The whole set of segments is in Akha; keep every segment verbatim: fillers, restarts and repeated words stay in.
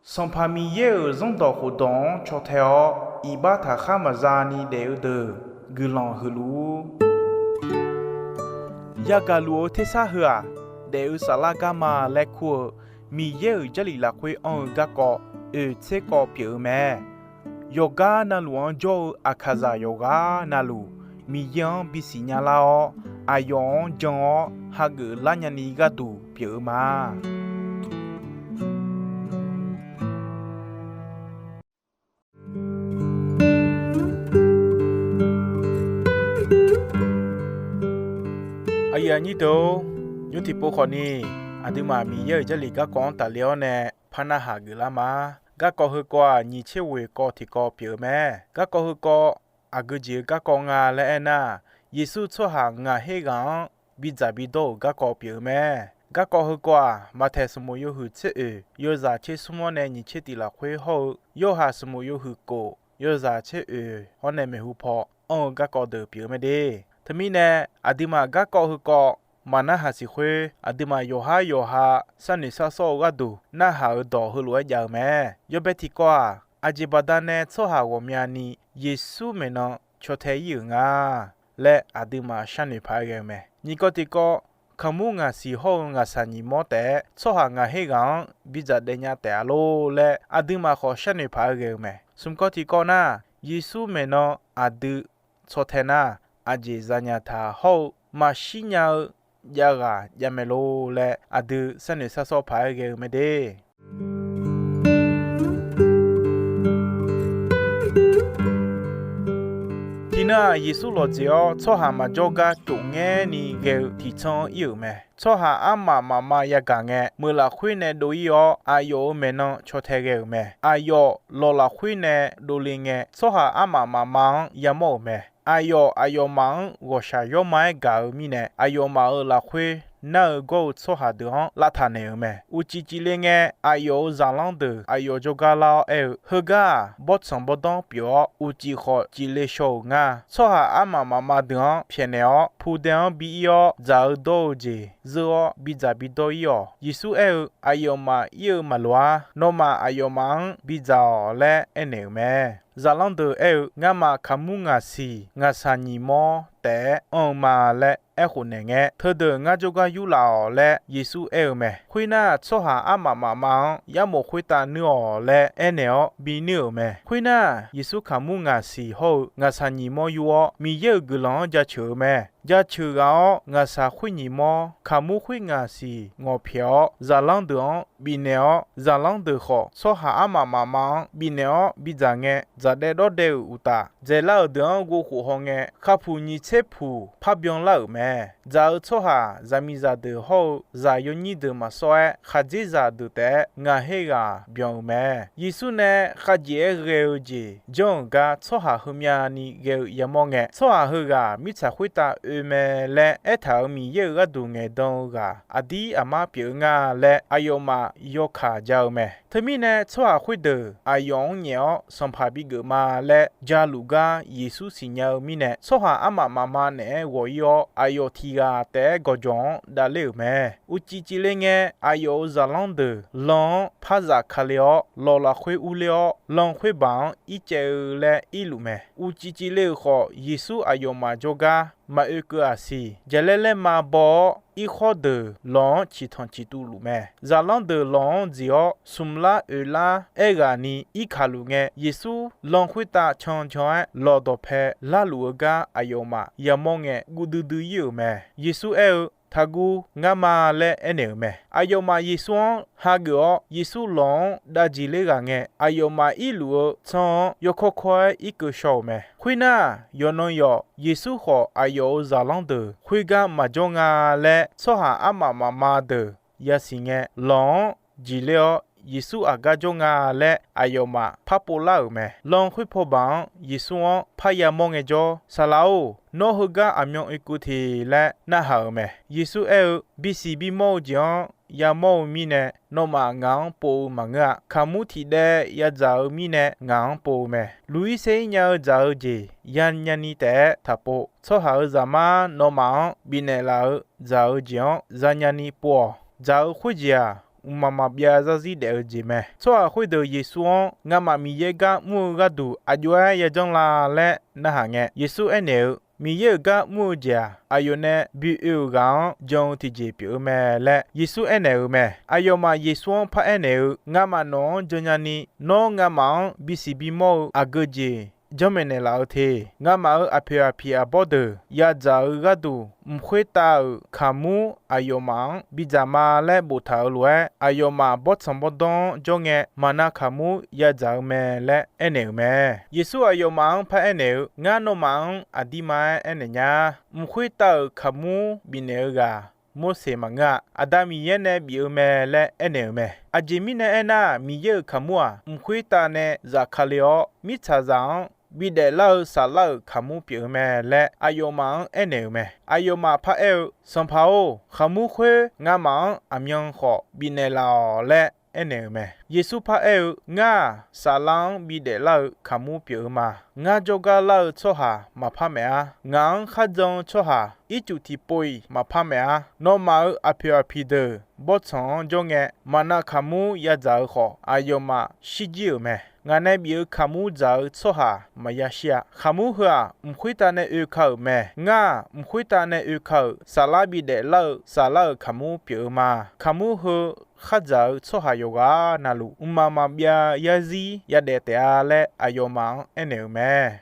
Sanqpaq Miqyaer-euq zanrdawq khofdawq-anr caw tae-awr, iqbax taqkhar maqza ni daef-eu deuq guiqlanq huiq luf-ur. Yagaq luf-eu tersar heu-aq, daef-eu saflar garma laer kur-eu Miqyaer-euq Jarlif lafkhoer anr-eu garkawv oeq tser kawv pyeuf-eu mae. Yawqgar navluf-anr jawr-eu aqkaqzaq yawqghaq navluf, Miqyaer-anr bisiq nya lar-awr, aqyawf-anr jan-awr hageuf lar nyani gharduq pyeuf-eu ma. Aqyuif aqnyir deuq-or, nymr tiqpov khawfni aqduimaf Miqyaer-euq Jarlif garkawv-anr tafle-awr nae par narhaq geuflar ma. Garkawv heukawv-aq, nyiq tser ghoeq kawv tiqkawv pyeuf-eu mae. Garkawv heukawv aqgeu jeq-eu garkawv nga laer aernar, Yeqsur tsawrhaq ngaq her ghaq-anr bidzaq bidawr-euq garkawv pyeuf-eu mae. Garkawv heukawv-aq, Maqtaeq sanqbof yawhuiq tser oeq, yawzaq tser smr-awr nae nyiq tser tiq lafkhoer hawr-eu, Yorhaq sanqbof yawhuiq kof, yawzaq tser oeq-awr nae maeqhu paw anr-eu garkawv deuq pyeuf-eu mae de. Teumirnae, aqduimaf garkawv heukawv maqnarhaq siq khoer, aqduimaf yawqhar yawqha sharnoeq sharsawr-eu gharduq narhaq-euq dawq heulof-aer jav-eu mae. Yawbae tiqkawv-aq, aqjeq baqdanae tsawrhaq ghawqmyani Yeqsur maeqnan caw tae ir-euq nga laer aqduimaf sharnoeq paq-aer ghae-eu mae. Nyiq kawv tiqkawv, kaqmur ngaqsiq hawr-eu ngaqshaq nyiq mawr taef-aer tsawrhaq ngaq her ghaq-anr bidzaq daef nya taef-a lor laer aqduimaf khawf sharnoeq paq-aer ghae-eu mae. Smq kawv tiqkawv nar, Yeqsur maeqnan aqdui caw tae nar, aqjeq zanya taq hawr-eu maqshir nya-eu jav ghaq javmae lor laer aqdui sharnoeq sharsawr paq-aer ghae-eu mae de. Tiqnan-aq, Yeqsur lawqdzeq-awr tsawrhaq maqjawr gar tsof ngaer ni ghae-eu tiqtsanr-anr ir-euq mae. Tsawrhaq armaf mafma yagaq ngae, meuq lafkhoer nae dov ir-awr, aqyawf-euq maeqnan caw tae ghae-euq mae. Aqyawf lawq lafkhoer nae dovle ngae, tsawrhaq armaf mafma-anr yamawr-euq mae. Aqyawf aqyawfmaf-anr ghawqshaq yawma-aer gaq-eu mirnae, aqyawfmaf-euq lafkhoer nar-eu gawr-eu tsawrhaq deuq-anr lavtaq naeq-euq mae. Uqcif cifle ngae, aqyawf-euq zaqlanr deuq aqyawf jawrgar lar-awr aer-eu, Heugar-aq, bawrtsanq bawrdanr pyeuf-awr, uqcif khawf cifle shaw-euq nga. Tsawrhaq armaf mafma deuq-anr pyaeqnaeq-awr, pudae-anr bi ir-awr, dzaq-eu dawr-eu jeq zeur-awr, bidzaq bidawr ir-awq. Yeqsur aer-eu, Aqyawfmaf ir-eu maqloq-ar. Nawmaf aqyawfmaf-anr bidzaq-awq laer aernaeq-euq mae. Zaqlanr deuq aer-eu, Ngamaf kaqmur ngaqsiq ngaqshaq nyiq mawr taef-aer anr-eu ma laer aerkhof naeq ngae, Teudeuq ngar jawrgar yurlaf-awq laer Yeqsur aer-eu mae. Khoernar, tsawrhaq armaf mafma-anr yarmof khoertav nuir-awq laer aernaeq-awr binuir-euq mae. Khoernar, Yeqsur kaqmur ngaqsiq hawr-eu ngaqshaq nyiq mawr yur-awr, Miqyaer-euq guiqlanq-anr jaceuq-eu mae. Jaceuq ghaq-awr, ngaqshaq khoer nyiq mawr, kaqmur khoer ngaqsiq ngawqpyaeq-awr, zaqlanr deuq-anr bifnaeq-awr, zaqlanr deuq khawf, tsawrhaq armaf mafma-anr bifnaeq-awr bidzaq ngae, dzaqdaev dawrdaev-euq uqtaf, dzaeqlar-euq deuq-anr ghovkhof hawngae, khavpuq nyiq tser puq parbyan lar-euq mae. Dzaq-eu tsawrhaq zaqmiqzaq deuq hawr-eu zaq yawnyir deuq maqsawr-aer, khaqdzerzaq deuq taef-aer ngaq her ghaq byan-euq mae. Yeqsur nae khavjeq-aer ghae-eu jeq janr-euq gar tsawrhaq heumyani ghae-eu yamawr ngae, tsawrhaq heughaq mirtsaq khoertav oe mae laer aertaq-euq Miqyaer-euq gharduq ngaeqdan-eu ghaq aqdir aqmar pyeuf-eu nga laer aqyawfmaf yawkaq ja-eu mae. Teumirnae, tsawrhaq khoerdeuq aqyawf-anr nyaef-awr Sanqpaq bigeuf ma laer jaluf gar Yeqsur siqnya-eu mirnae, tsawrhaq armaf mafma naeq-aer ghawq ir-awr, aqyawf tiq ghaq taef-aer gawqjawq-anr davler-euq mae. Uqcif cifle ngae, aqyawf-euq zaqlanr deuq lan-anr par zafkale-awr, lawq lafkhoer urler-awr, lan khoerbaq-anr ircaev-eu laer irluf mae. Uqcif cifle-euq khawf, Yeqsur aqyawfmaf jawrgar maqoe keuv-aq siq. Jaqlaer laerma baw-awr, irkhawr deuq lawq-anr ciqtanq ciqtuv luf mae. Zaqlanr deuq lawq-anr dziq-awr, smq lar oeq lar aerghaqni irkaq luf ngae, Yeqsur lan khoertav cancan-aer lawq dawqpae larluf-eu gar aqyawfmaf yamawr ngae, guv duidui ir-euq mae. Yeqsur aer-eu, Taqguv, ngar ma laer aernaeq-euq mae. Aqyawfmaf Yeqsur-anr hageuf-awr, Yeqsur lawq-anr dav dziqler ghaq ngae, aqyawfmaf irluf-eu tsanr-anr yawkawr kawr-aer irkeuv shaw-euq mae. Khoernar, yawqnan yawq Yeqsur khawf aqyawf-euq zaqlanr deuq khoergar maqjawr nga laer tsawrhaq armaf mafma deuq yasiq ngae, lawq-anr dziqler-awr, Yeqsur aqgar jawr nga laer aqyawfmaf par povlar-euq mae. Lan khoerpaw baq-anr Yeqsur-anr parya mawr ngaejawr, Saqlaq-or, nawr heugar aqmyan oekeuv te laer narhaq-euq mae. Yeqsur aer-eu, Bisiq bimawr-eu jeq-anr yamawr-eu mirnae, nawmaf ngaq-anr pov-eu maqngeur-a. Kaqmur tiqdaev yadzaq-eu mirnae ngaq-anr pov-eu mae. Luq-ir saer-ir nya-eu dzaq-eu jeq yanya ni taef-aer taqpov. Tsawrhaq-euq Zaqmar nawmaf-anr bifnaeq laf-eu dzaq-eu jeq-anr zanya ni pov-awq. Dzaq-eu khoerjeq-aq, mqmaq maqbyav zarzir daef-eu jeq mae. Tsawrhaq khoerdeuq Yeqsur-anr, Ngamaf Miqyaer gar mr-eu gharduq aqjox-aer yajanr la? laer narhaq ngae, Yeqsur aernaeq-eu, Miqyaer-euq gar mr-eu jeq-aq, aqyawf nae bi oe-euq ghaq-anr jan-eu tiqjeq pyeuf-eu mae laer Yeqsur aernaeq-euq mae. Aqyawfmaf Yeqsur-anr paraer naeq-eu, Ngamaf nawq-anr jannya ni, nawr ngamaf-anr bisiq bimawr-eu aqgeu jeq janrmaeq naeqlaf-eu te. Ngamaf-euq aqpoeq aqpiq aqbawr deuq yadzaq-eu gharduq, mq khoertav-euq kaqmur aqyawfmaf-anr bidzaq ma laer boftaq-euq lof-aer, aqyawfmaf bawrtsanq bawrdanr-anr jawr ngae, maqnav kaqmur yadzaq-eu mae laer aernaeq-euq mae. Yeqsur aqyawfmaf-anr paraer naeq-eu, Ngar nawmaf-anr aqdirma-aer aernaeq nya. Mq khoertav-euq kaqmur bifnaeq-eu ghaq Morseq maqngeur-a. Aqda Miqyaer nae bif-eu mae laer aernaeq-euq mae. Aqjeq mirnae aernar, Miqyaer-euq kaqmur-aq, mq khoertav nae zafkale awr, mirtsaqzaq-anr bidaef lar-eu saflar-euq kaqmur pyeuf-eu mae laer aqyawfmaf-anr aernaeq-euq mae. Aqyawfmaf paraer-eu, Sanqpaq-or, kaqmur khoer ngamaf-anr aqmyan khawf bifnaeq laf-awq laer aernaeq-euq mae. Yeqsur paraer-eu, Ngar-aq, saflar-anr bidaef lar-eu kaqmur pyeuf-eu ma. Ngar jawrgar lar-eu tsawrhaq maqpar maef-ar. Ngaq-anr kharjan-eu tsawrhaq ircuf tiqpov-iq maqpar maef-ar. Nawmaf-euq aqpoeq aqpiq deuq bawrtsanq-anr jawr ngae, maqnav kaqmur yadzaq-eu khawf, aqyawfmaf shirjir-euq mae. Ngaq nae bif-eu kaqmur dzaq-eu tsawrhaq maqya shir-a. Kaqmur heu-aq, mq khoertav nae oeka-euq mae. Ngar-aq, mq khoertav nae oeka-euq saflar bidaef lar-eu saflar-euq kaqmur pyeuf-eu ma. Kaqmur heu khardzaq-eu tsawrhaq yawqghaq navluf, mqmaq maqbyav zarzir yadaef taef-a laer aqyawfmaf-anr aernaeq-euq mae.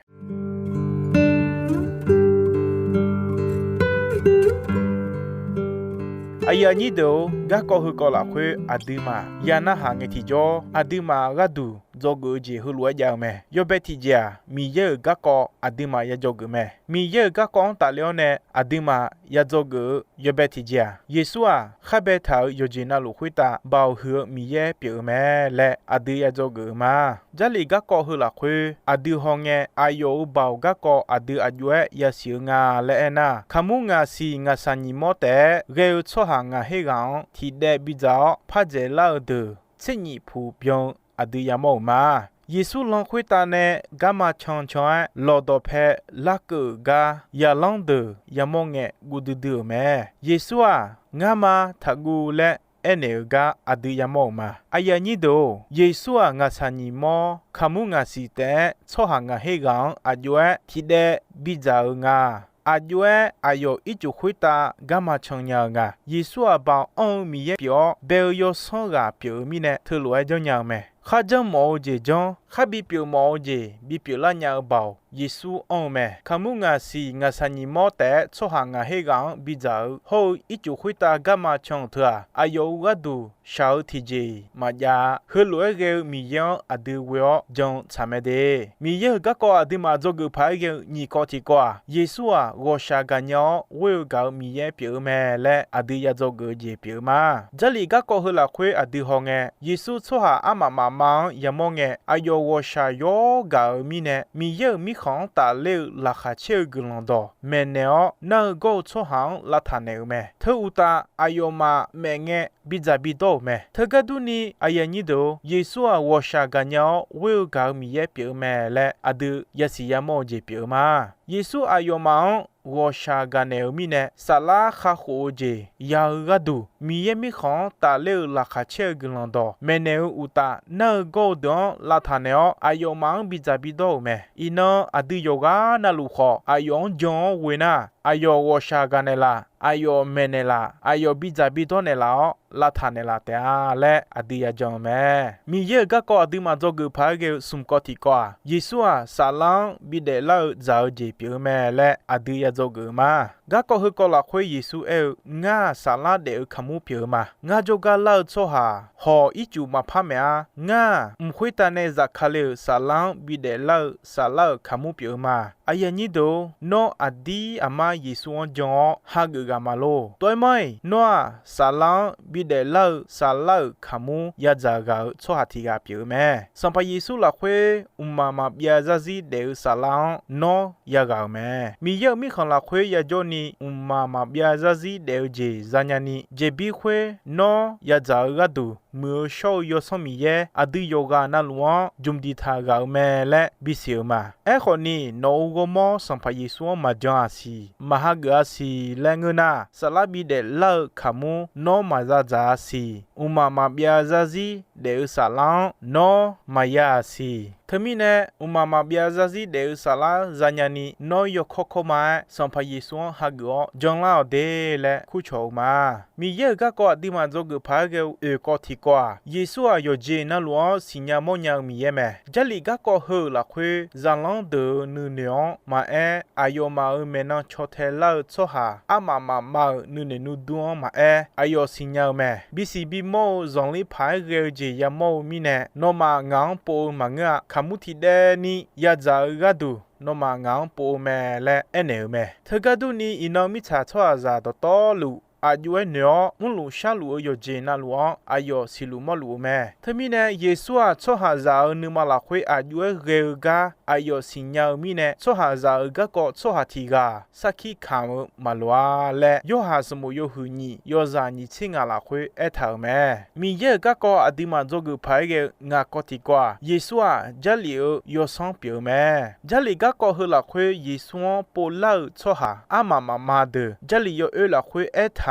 Aqyuif aqnyir deuq-or, garkawv heukawv lafkhoer aqduimaf ya narhaq ngae tiqjawr, aqduimaf gharduq dzawgeuf-eu jeq heulof-aer jav-eu mae. Yawbae tiqjeq-aq, Miqyaer-euq garkawv aqduimaf ya dzawgeuf mae. Miqyaer-euq garkawv-anr tafler-awr nae aqduimaf ya dzawgeuf-eu yawbae tiqjeq-aq, Yeqsur-aq, khar baetaq-euq yawqjeq navluf khoertav Baoq huiq-eu Miqyaer pyeuf-eu mae laer aqdui ya dzawgeuf-eu ma. Jarlif garkawv heu lafkhoer aqdui hawngae, aqyawf-euq Baoq garkawv aqdui aqjox-aer yasiq-eu nga laer aernar, kaqmur ngaq siq ngaq saq nyiq mawr taef-aer ghae-eu tsawrhaq ngaq her ghaq-anr tiqdaev bidzaq-awr pardzaeq lar-eu deuq tsernyiq puq byan-eu aqdui yamawr-euq ma. Yeqsur lan khoertav nae garma cancan-aer lawqdawq pae larkeuv-euq gar yaqlanr deuq yamawr ngae guv duidui-euq mae. Yeqsur-aq, Ngar ma, taqguv laer aernaeq-euq gar aqdui yamawr-euq ma. Aqyuif aqnyir deuq-or, Yeqsur-aq, ngaq saq nyiq mawr kaqmur ngaq siq taef-aer tsawrhaq ngaq her ghaq-anr aqjox-aer tiqdaev bidzaq-eu nga. Aqjox-aer aqyawf ircuf khoertav garma can nya-eu nga. Yeqsur-aq, Baoq anr-eu Miqyaer pyeuf-awr, bae-eu yawsanr ghaq pyeuf-eu mirnae teulof-aer janrnya-eu mae. Kharjanr mawf-eu jeq janr, khar bipyeuf mawf-eu jeq bipyeuf lar nya-eu Baoq Yeqsur anr-eu mae. Kaqmur ngaq siq ngaq saq nyiq mawr taef-aer tsawrhaq ngaq her ghaq-anr bidzaq-eu hawr-eu ircuf khoertav garma can-euq teu-aq, aqyawf-euq gharduq shaq-eu tiqjeq-iq maqjav-a. Heulof-aer ghae-eu Miqyaer-anr aqdui ghoe-awr jan-eu tsaq mae de. Miqyaer-euq garkawv aqduimaf dzawgeuf paq-aer ghae-eu nyiq kawv tiqkawv-aq, Yeqsur-aq, ghawqshaq gaqnya-awr ghoer-eu gaq-euq Miqyaer pyeuf-eu mae laer aqdui ya dzawgeuf-eu jeq pyeuf-eu ma. Jarlif garkawv heu lafkhoer aqdui hawngae, Yeqsur tsawrhaq armaf mafma-anr yamawr ngae, aqyawf ghawqshaq yawr gaq-euq mirnae, Miqyaer-euq mirkhanq-anr tafler-eu laqkhaq caer-eu guiqlanq dawq maeqnaeq-awr nar-eu gawr-eu tsawrhaq-anr lavtaq naeq-euq mae. Teu uqtaf, aqyawfmaf maef ngae bidzaq bidawr-euq mae. Teugar durni, aqyuif aqnyir deuq-or, Yeqsur-aq, ghawqshaq gaqnya-awr ghoer-eu gaq-euq Miqyaer pyeuf-eu mae laer aqdui yasiq yamawr-eu jeq pyeuf-eu ma. Yeqsur aqyawfmaf-anr ghawqshaq gaqnaeq-eu mirnae, saflar kakhof-eu jeq ya-eu gharduq, Miqyaer mirkhanq-anr tafler-eu laqkhaq caer-eu guiqlanq dawq maeqnaeq-eu uqtaf, nar-eu gawr-eu deuq-anr lavtaq naeq-awr, aqyawfmaf-anr bidzaq bidawr-euq mae. Iqnan aqdui yawqghaq navluf khawf, aqyawf-anr jan-awr ghoe nar, aqyawf ghawqshaq gaqnaeq laf, aqyawf maeqnaeq laf, aqyawf bidzaq bidawr naeqlaf-awr lavtaq naeqlaf taef-a laer aqdui ya jan-eu mae. Miqyaer-euq garkawv aqduimaf dzawgeuf paq-aer ghae-eu smq kawv tiqkawv-aq, Yeqsur-aq, saflar-anr bidaef lar-eu dzaq-eu jeq pyeuf-eu mae laer aqdui ya dzawgeuf-eu ma. Garkawv heukawv lafkhoer Yeqsur aer-eu, Ngar-aq, saflar daef-eu kaqmur pyeuf-eu ma. Ngar jawrgar lar-eu tsawrhaq hawq ircuf maqpar maef-ar. Ngar-aq, mq khoertav nae zafkale-euq saflar-anr bidaef lar-eu saflar-euq kaqmur pyeuf-eu ma. Aqyuif aqnyir deuq-or, nawr aqdir aqmar Yeqsur-anr jan-awr hageuf ghaq ma lor. Tov-aer manr-iq, nawr-aq, saflar-anr bidaef lar-eu saflar-euq kaqmur yadzaq ghaq-euq tsawrhaq tiq ghaq pyeuf-eu mae. Sanqpaq Yeqsur lafkhoer mqmaq maqbyav zarzir daef-eu saflar-anr nawr yaghaq-euq mae. Miqyaer-euq mirkhanq lafkhoer yajawrni mqmaq maqbyav zarzir daef-eu jeq zanya ni, jeqbir khoer nawr yadzaq-eu gharduq muiq-eu shawr-eu Yawsanr Miqyaer aqdui yawqghaq navluf-anr jmq diqtaq ghaq-euq mae laer bisiq-euq ma. Aerkhawf ni, nawq-euq ghawrmawr Sanqpaq Yeqsur-anr maqjan-aq siq, maq hageuf-a siq laer ngeur nar, saflar bidaef lar-eu kaqmur nawr maqza dzaq-a siq. Mqmaq maqbyav zarzir daef-eu saflar-anr nawr maqya-aq siq. Teumirnae, mqmaq maqbyav zarzir daef-eu saflar zanya ni nawr yawkawr kawrma-aer Sanqpaq Yeqsur-anr hageuf-awr janlar-awq de laer kurcawq-eu ma. Miqyaer-euq garkawv aqduimaf dzawgeuf paq-aer ghae-eu oeqkawv tiqkawv-aq, Yeqsur-aq yawqjeq navluf-anr siqnya mawrnya-eu Miqyaer mae. Jarlif garkawv heu-euq lafkhoer zaqlanr deuq-euq nuinoeq-anr maqaer, aqyawfmaf-euq maeqnan caw tae lar-eu tsawrhaq armaf mafma-euq nuinoeq nuidur-anr maqaer, aqyawf siqnya-eu mae. Bisiq bimawr-eu zanqler paq-aer ghae-eu jeq yamawr-eu mirnae, nawmaf ngaq-anr pov-eu maqngeur-a. Kaqmur tiqdaev ni yadzaq-eu gharduq, nawmaf ngaq-anr pov-eu mae laer aernaeq-euq mae. Teugar durni, iqnan mirtsaq tsawrhaqzaq dawqtawvluf aq jov-aer noeq-awr, mrluf sharluf-eu yawqjeq navluf-anr aqyawf siqluf mawrluf-eu mae. Teumirnae, Yeqsur-aq, tsawrhaqzaq-euq nuima lafkhoer aq jov-aer ghae-eu gar aqyawf siqnya-eu mirnae, tsawrhaqzaq-euq garkawv tsawrhaq tiq ghaq sarkir kamq-eu maqloq-a laer, Yorhaq sanqbof yawhuiq nyiq yawzaq nyiq tser ngaq lafkhoer aertaq-euq mae. Miqyaer-euq garkawv aqduimaf dzawgeuf paq-aer ghae-eu ngaq kawv tiqkawv-aq, Yeqsur-aq, Jarlif-euq Yawsanr pyeuf-eu mae. Jarlif garkawv heu lafkhoer Yeqsur-anr povlar-euq tsawrhaq armaf mafma deuq, Jarlif yawoer lafkhoer aertaq-euq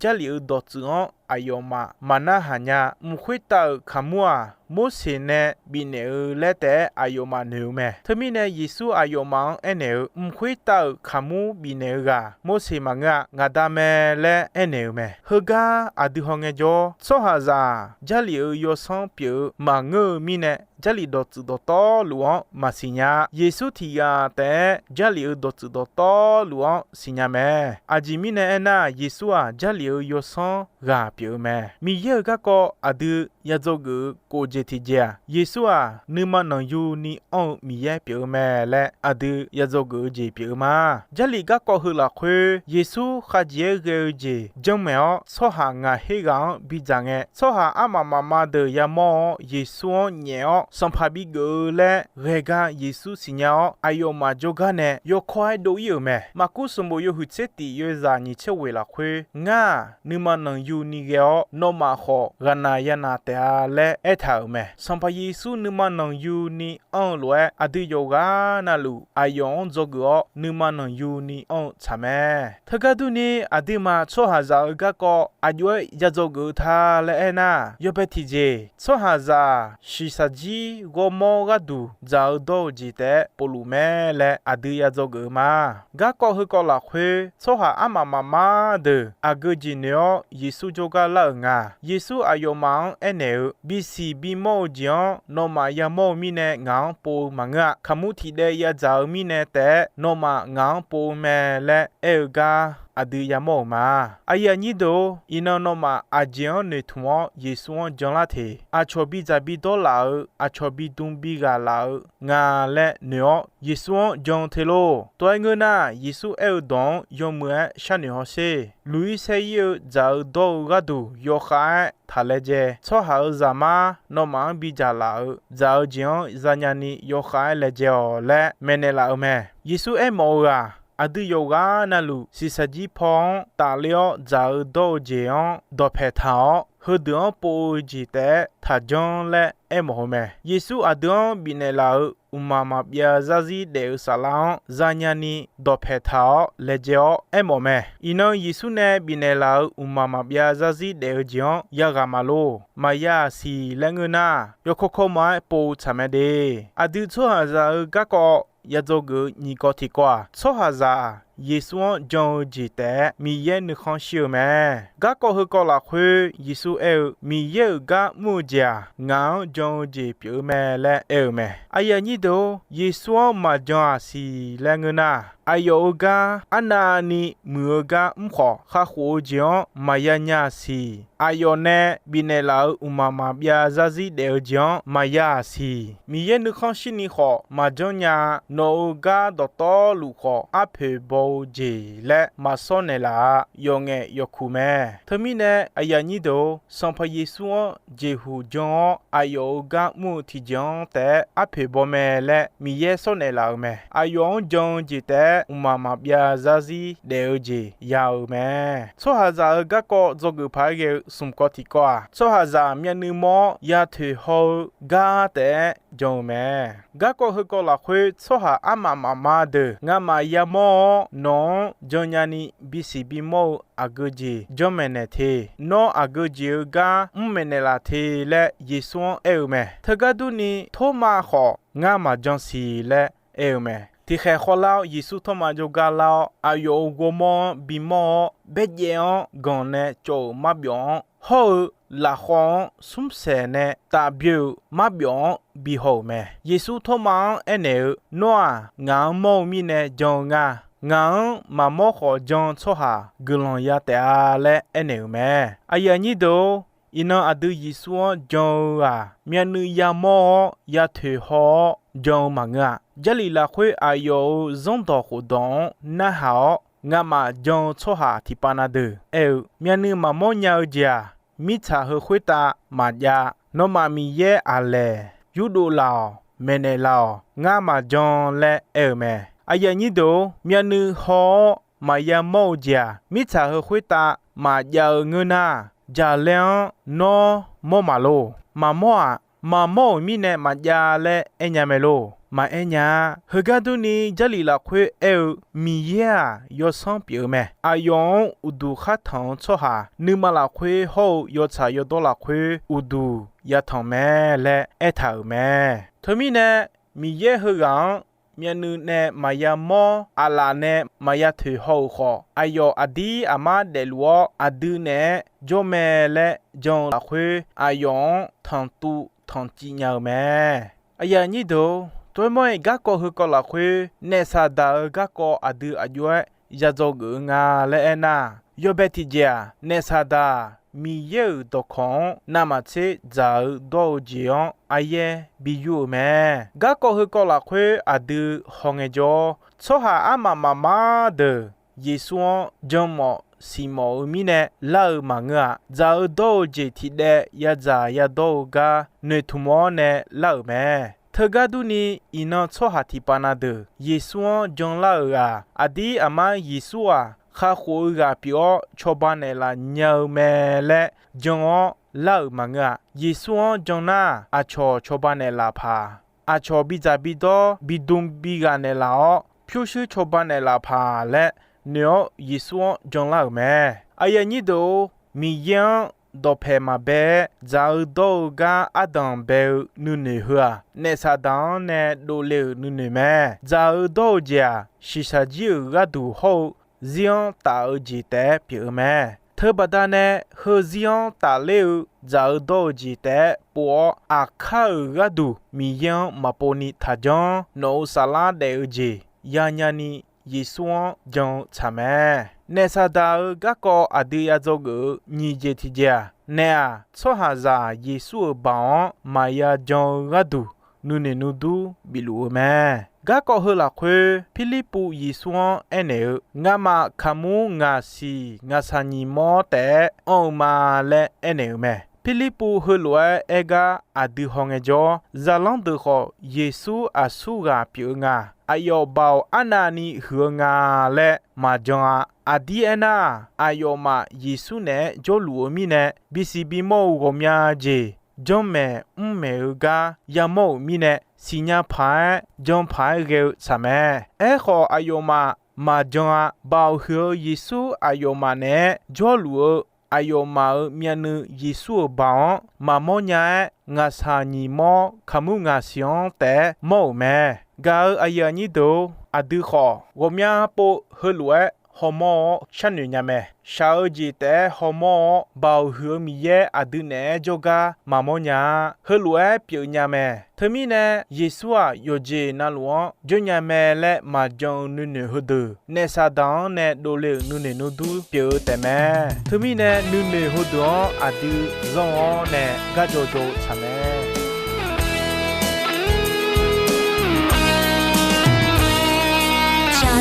Jarlif-euq dawqtsuif-anr aqyawfmaf maqnar haq nya. Mq khoertav-euq kaqmur-aq, Morseq nae bifnaeq-eu laer taef-aer aqyawfmaf noeq-eu mae. Teumirnae, Yeqsur aqyawfmaf-anr aernaeq-eu, Mq khoertav-euq kaqmur bifnaeq-eu ghaq Morseq maqngeur-a, ngaq Da mae laer aernaeq-euq mae. Heugar aqdui hawngae jawr, tsawrhaqzaq-aq, Jarlif-euq Yawsanr pyeuf-eu maqngeur-eu mirnae, Jarlif dawqtsuif dawqtawvluf-anr maqsiq nya-a. Yeqsur tiq ghaq taef-aer Jarlif-euq dawqtsuif dawqtawvluf-anr siqnya mae. Aqjeq mirnae aernar, Yeqsur-aq, Jarlif-euq Yawsanr ghaq pyeuf-eu mae. Miqyaer-euq garkawv aqdui yadzawgeuf-eu kof jeq tiqjeq-aq, Yeqsur-aq, nuima nanqyuni anr-eu Miqyaer pyeuf-eu mae laer aqdui yadzawgeuf-eu jeq pyeuf-eu ma. Jarlif garkawv heu lafkhoer Yeqsur khavjeq-aer ghae-eu jeq janrmaeq-awr, tsawrhaq ngaq her ghaq-anr bidzaq ngae, tsawrhaq armaf mafma deuq yamawr-awr Yeqsur-anr nyaef-awr, Sanqpaq bigeuf-eu laer ghae gar Yeqsur siqnya-awr, aqyawfmaf jawrgar nae yawkawr-aer dov-ir-euq mae. Maqkuv sanqbof yawhuiq tser tif yawzaq nyiq tser ghoeq lafkhoer, Ngar-aq, nuima nanqyuni ghae-awr, nawmaf khawf ghaqnaq yanaq taef-a laer aertaq-euq mae. Sanqpaq Yeqsur nuima nanqyuni anr-eu lof-aer, aqdui yawqghaq navluf aqyawf-anr dzawgeuf-awr, nuima nanqyuni anr-eu tsaq mae. Teugar durni, aqduimaf tsawrhaqzaq-euq garkawv aq jov-aer yadzawgeuf-eu ta laer aernar, yawbae tiqjeq, tsawrhaqzaq-aq, shiqshaq jir ghawrmawr gharduq dzaq-eu dawr-eu jeq taef-aer povluf mae laer aqdui yadzawgeuf-eu ma. Garkawv heukawv lafkhoer, tsawrhaq armaf mafma deuq aqgeu jeq noeq-awr Yeqsur jawrgar lar-euq nga. Yeqsur aqyawfmaf-anr aernaeq-eu, Bisiq bimawr-eu jeq-anr nawmaf yamawr-eu mirnae ngaq-anr pov-eu maqngeur-a. Kaqmur tiqdaev yadzaq-eu mirnae taef-aer nawmaf ngaq-anr pov-eu mae laer aer-eu gar aqdui yamawr-euq ma. Aqyuif aqnyir deuq-or, iqnan nawmaf aqjeq-anr noeqtmq-awr Yeqsur-anr janlar teq. Aqcawq bidzaq bidawr laf-euq, aqcawq bidm bighaq laf-eu nga laer noeq-awr Yeqsur-anr jan-eu te lor. Tov-aer ngeur nar, Yeqsur aer-eu dawq-anr yawmuiq-aer sharnoeq hawsher. Luq-ir saer-ir-eu dzaq-eu dawr-eu gharduq yawkhav-aer taq laejae. Tsawrhaq-euq Zaqmar nawmaf-anr bidzaq laf-euq dzaq-eu jeq-anr zanya ni yawkhav-aer laejae-awq laer maeqnaeq laf-euq mae. Yeqsur aermawf-eu ghaq, aqdui yawqghaq navluf shiqshaq jir paw-anr tafler-awr dzaq-eu dawr-eu jeq-anr dawqpaeq taq-awr, heudeuq-anr pov-eu jeq taef-aer taqjanr laer aermawf-eu mae. Yeqsur aqdui-anr bifnaeq laf-euq mqmaq maqbyav zarzir daef-eu saflar-anr zanya ni dawqpaeq taq-awr laejae-awr aermawf mae. Iqnan Yeqsur nae bifnaeq laf-euq mqmaq maqbyav zarzir daef-eu jeq-anr yaghaq maqlor. Maqya-aq siq laer ngeur nar, yawkawr kawrma-aer pov-eu tsaq mae de. Aqdui tsawrhaqzaq-euq garkawv yadzawgeuf-eu nyiq kawv tiqkawv-aq, tsawrhaqzaq-aq, Yeqsur-anr jan-eu jeq taef-aer Miqyaer nuikhanr shir-eu mae. Garkawv heukawv lafkhoer Yeqsur aer-eu, Miqyaer-euq gar mr-eu jeq-aq, ngaq-anr jan-eu jeq pyeuf-eu mae laer aer-eu mae. Aqyuif aqnyir deuq-or, Yeqsur-anr maqjan-aq siq laer ngeur nar, aqyawf-euq gar arnavni muiq-eu gar mr khawf, kakhof-eu jeq-anr maqya nya-aq siq. Aqyawf nae bifnaeq laf-euq mqmaq maqbyav zarzir daef-eu jeq-anr maqya-aq siq. Miqyaer nuikhanr shirni khawf maqjanr nya-a. Nawq-euq gar dawqtawvluf khawf arpoeq baw khawf-eu jeq laer maqsawr naeqlaf-a. Yawf ngaef yawf kuq mae. Teumirnae aqyuif aqnyir deuq-or, Sanqpaq Yeqsur-anr jeqhuq jan-awr aqyawf-euq gar mr-eu tiqjeq-anr taef-aer arpoeq baw mae laer Miqyaer sawr naeqlaf-euq mae. Aqyawf-anr jan-eu jeq taef-aer mqmaq maqbyav zarzir daef-eu jeq ya-eu mae. Tsawrhaqzaq-euq garkawv dzawgeuf paq-aer ghae-eu smq kawv tiqkawv-aq, tsawrhaqzaq myavnuiv mawr-awr ya toeq haw-eu gar taef-aer jan-eu mae. Garkawv heukawv lafkhoer tsawrhaq armaf mafma deuq ngamaf yamawr-awr nawq-anr jan nyani bisiq bimawr-eu aqgeu jeq janrmaeq naeq te. Nawr aqgeu jeq-eu gar mr maeqnaeq laf te laer Yeqsur-anr aer-eu mae. Teugar durni, Tormav khawf ngar maqjan siq laer aer-eu mae. Tiqkhaeq khawvlar-awr Yeqsur Tormav jawrgar lar-awr, aqyawf-euq ghawrmawr-anr bimawr-awr, baerjaev-anr ganq nae cawv-euq marbyawf-anr hawr-eu lafkhawv-anr smrsaeq nae tafbyoe-euq marbyawf-anr bihaw-euq mae. Yeqsur Tormav-anr aernaeq-eu, Nawr-aq, ngaq-anr mawr-eu mirnae jan-eu nga. Ngaq-anr maqmawr khawf jan-eu tsawrhaq guiqlanq ya taef-a laer aernaeq-euq mae. Aqyuif aqnyir deuq-or, iqnan aqdui Yeqsur-anr jan-eu-aq, myavnuiv yamawr-awr ya toeq haw-awr jan-eu maqngeur-a. Jarlif lafkhoer aqyawf-euq zanrdawq khofdawq-anr narhaq-awr ngamaf jan-eu tsawrhaq tiqpav na deuq aer-eu, myavnuiv maqmawr nya-eu jeq-aq, mirtsaq heu khoertav maqjav. Nawmaf Miqyaer aqlaeq yurdov laf-awq, maeqnaeq laf-awq, ngar maqjan laer aer-eu mae. Aqyuif aqnyir deuq-or, myavnuiv haw-awr maqya mawr-eu jeq-aq, mirtsaq heu khoertav maqjav-eu ngeur nar, jaqlaer-anr nawr mawr maqlor. Maqmawr-aq, maqmawr-euq mirnae maqjav laer aernya mae lor. Maqaer nya-a. Heugar durni, Jarlif lafkhoer aer-eu, Miqyaer-aq, yawsanr pyeuf-eu mae. Aqyawf-anr uqduq khar tanq-eu tsawrhaq nuima lafkhoer hawr-eu yawtsaq yawdawr lafkhoer uqduq yatanq mae laer aertaq-euq mae. Teumirnae, Miqyaer heughaq-anr myavnuiv nae maqya mawr, aqlaf nae maqya toeq haw-euq khawf, aqyawf aqdir aqmar daefluf-awr aqdui naeq-aer jawr mae laer jan-eu lafkhoer, aqyawf-anr tanqtuv tanqciv nya-eu mae. Aqyuif aqnyir deuq-or, tov-aer mawr-iq garkawv heukawv lafkhoer, naef Saqdaq-euq garkawv aqdui aqjox-aer ya dzawgeuf-eu nga laer aernar, yawbae tiqjeq-aq, naef Saqdaq Miqyaer-euq dawqkawq-anr navmaqtser dzaq-eu dawr-eu jeq-anr aryaer bi yur-eu mae. Garkawv heukawv lafkhoer aqdui hawngae jawr-awr, tsawrhaq armaf mafma deuq Yeqsur-anr jan mawf siq mawf-eu mirnae lar-eu maqngeur-a. Dzaq-eu dawr-eu jeq tiqdaev yadzaq yadawr-eu gar noeqtmq-awr nae lar-euq mae. Teugar durni, iqnan tsawrhaq tiqpav na deuq Yeqsur-anr janlar-euq-aq, aqdir aqmar Yeqsur-aq, kakhof-eu ghaq pyeuf-awr cawba naeqlaf nya-eu mae laer jan-awr lar-euq maqngeur-a. Yeqsur-anr jan nar, aqcawq cawba naeqlaf paq, aqcawq bidzaq bidawr bidm bighaq naeqlaf-awr, pyurshuir cawba naeqlaf paq laer noeq-awr Yeqsur-anr janlar-euq mae. Aqyuif aqnyir deuq-or, Miqyaer-anr dawqpaeq maqbae-aer dzaq-eu dawr-eu gar ardanq bae-eu nuinoeq heu-aq, naef Saqdaq-anr nae dovle-euq nuinoeq mae. Dzaq-eu dawr-eu jeq-aq, shiqshaq jir-euq gharduq hawr-eu zir-anr taf-eu jeq taef-aer pyeuf-eu mae. Teubaqda nae heuzir-anr tafler-eu dzaq-eu dawr-eu jeq taef-aer pov-awr, aqkar-euq gharduq Miqyaer-anr maqpov ni taqjanr. Nawq-euq saflar daef-eu jeq yanya ni Yeqsur-anr jan-eu tsaq mae. Naef Saqdaq-euq garkawv aqdui ya dzawgeuf-eu nyiq jeq tiqjeq-aq, naef-aq, tsawrhaqzaq Yeqsur-euq baoq-anr maqya jan-eu gharduq nuinoeq nuidur bifluf-eu mae. Garkawv heu lafkhoer, Pirlirpuv Yeqsur-anr aernaeq-eu, Ngamaf kaqmur ngaq siq ngaqshaq nyiq mawr taef-aer anr-eu ma laer aernaeq-euq mae. Pirlirpuv heulof-aer aer gar aqdui hawngae jawr-awr, zaqlanr deuq khawf Yeqsur aqsur ghaq pyeuf-eu nga. Aqyawf baoq arnavni huiq-eu nga laer maqjan-a. Aqdir aernar, aqyawfmaf Yeqsur naeq-aer jawrluf-eu mirnae, bisiq bimawr-eu ghawqmya jeq janrmaeq mrmaeq-eu gar yamawr-euq mirnae, siqnya paq-aer jan paq-aer ghae-eu tsaq mae. Aerkhawf, aqyawfmaf maqjan-a. Baoq huiq-eu Yeqsur aqyawfmaf naeq-aer jawrluf-eu aqyawfmaf-euq myavnuiv Yeqsur-euq baoq-anr maqmawr nya-aer, ngaqshaq nyiq mawr kaqmur ngaq siq-anr taef-aer mawr-euq mae. Gaq-euq aqyuif aqnyir deuq-or, aqdui khawf ghawqmya pov heulof-aer hawmawr-awr sharnoeq nya mae. Shaq-eu jeq taef-aer hawmawr-awr, Baoq huiq-eu Miqyaer aqdui naeq-aer jawrgar maqmawr nya-a. Heulof-aer pyeufnya mae. Teumirnae, Yeqsur-aq, yawqjeq navluf-anr janrnya mae laer maqjan-eu nuinoeq heudeuq, naef Saqdaq-anr nae dovle-euq nuinoeq nuidur pyeuf-eu taef mae. Teumirnae, nuinoeq heudeuq-anr aqdui zanr-awr nae garjaw jaw-eu tsaq mae.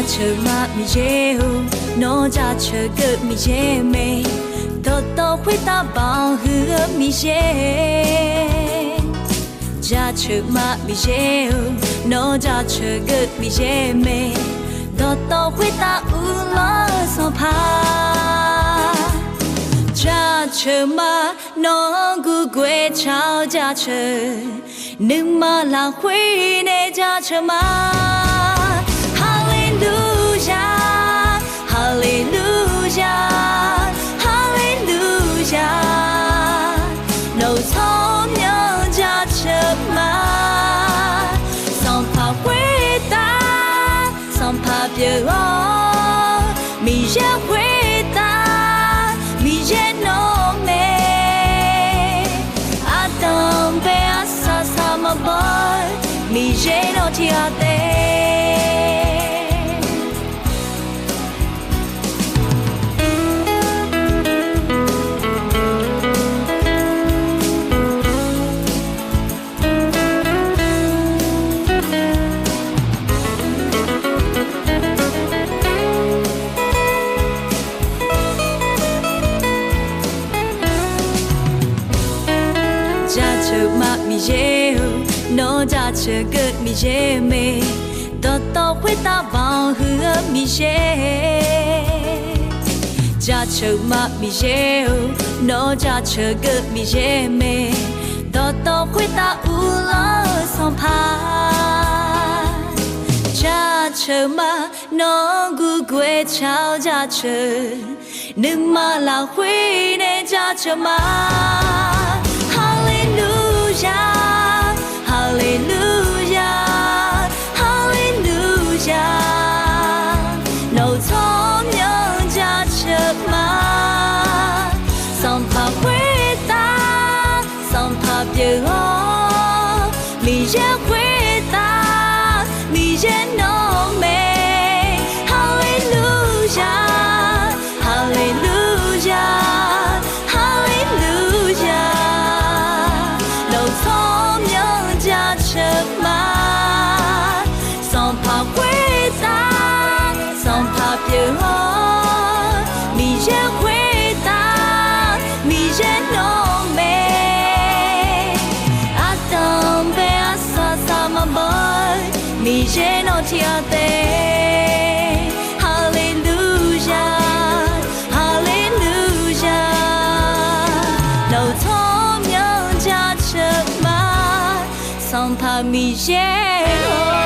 Jaceuq ma Miqyaer-or, nawr jaceuq geuv Miqyaer mae, dawqtawv khoertav baoq huiq-eu Miqyaer. Jaceuq ma Miqyaer-or, nawr jaceuq geuv Miqyaer mae, dawqtawv khoertav uvlanr-eu Sanqpaq. Jaceuq ma, nawq-anr gurguaev tsaq-awr jaceuq, nuima lafkhoer nae jaceuq ma. Haleluya, haleluya, haleluya. Nawq-euq tsawrmyanr jaceuq ma. Sanqpaq khoertav Sanqpaq pyeuf-awr, Miqyaer khoertav Miqyaer nawr mae. Ardanq bae arsaq saq maqbaw-eu Miqyaer nawr tiq ghaq taef. Jaceuq ma Miqyaer-or, nawr jaceuq geuv Miqyaer mae, dawqtawv khoertav baoq huiq-eu Miqyaer. Jaceuq ma Miqyaer-or, nawr jaceuq geuv Miqyaer mae, dawqtawv khoertav uvlanr-eu Sanqpaq. Jaceuq ma, nawq-anr gurguaev tsaq-awr jaceuq, nuima lafkhoer nae jaceuq ma. Haleluya, haleluya, haleluya. Nawq-euq tsawrmyanr jaceuq ma. Sanqpaq khoertav Sanqpaq pyeuf-awr, Miqyaer khoertav Miqyaer nawr mae. Haleluya, haleluya, haleluya. Nawq-euq tsawrmyanr jaceuq ma. Sanqpaq khoertav Sanqpaq pyeuf-awr, Miqyaer khoertav Miqyaer nawr mae. Ardanq bae arsaq saq maqbaw-eu Miqyaer nawr tiq ghaq taef. Haleluya, haleluya. Nawq-euq tsawrmyanr jaceuq ma. Sanqpaq Miqyaer-or,